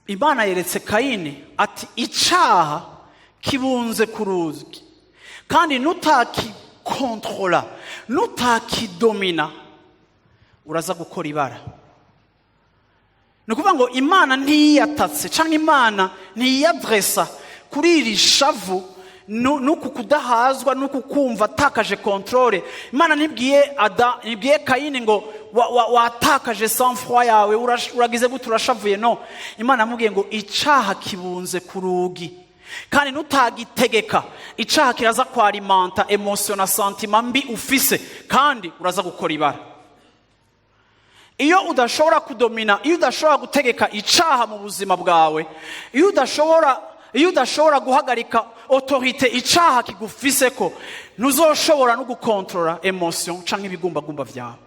Imana yeretse Kayini ati: "Icaha kibunze ku rugi, kandi nutakikontrola, nutakidomina, uraza gukora ibara." Ni ukuvuga ngo Imana ntiyiyatatse cyangwa Imana ntiyiyadresa kuri iri shavu nuku kudahazwa, nuku kumva atakaje contrôle. Imana ntibwiye ada, ntibwiye Kayini ngo watakaje sang-froid yawe, uragize gute, urashavuye. No, Imana yamubwiye ngo: "Icaha kibunze ku rugi, kandi nutagitegeka, icaha kiraza kwarimanta émotion na sentiment mbi ufise, kandi uraza gukora ibara." Iyo udashobora kudomina, iyo udashobora gutegeka icaha mu buzima bwawe, iyo udashobora guhagarika autorité icaha kigufise ko, ntuzoshobora no gukontorora émotion canke ibigumbagumba vyawe.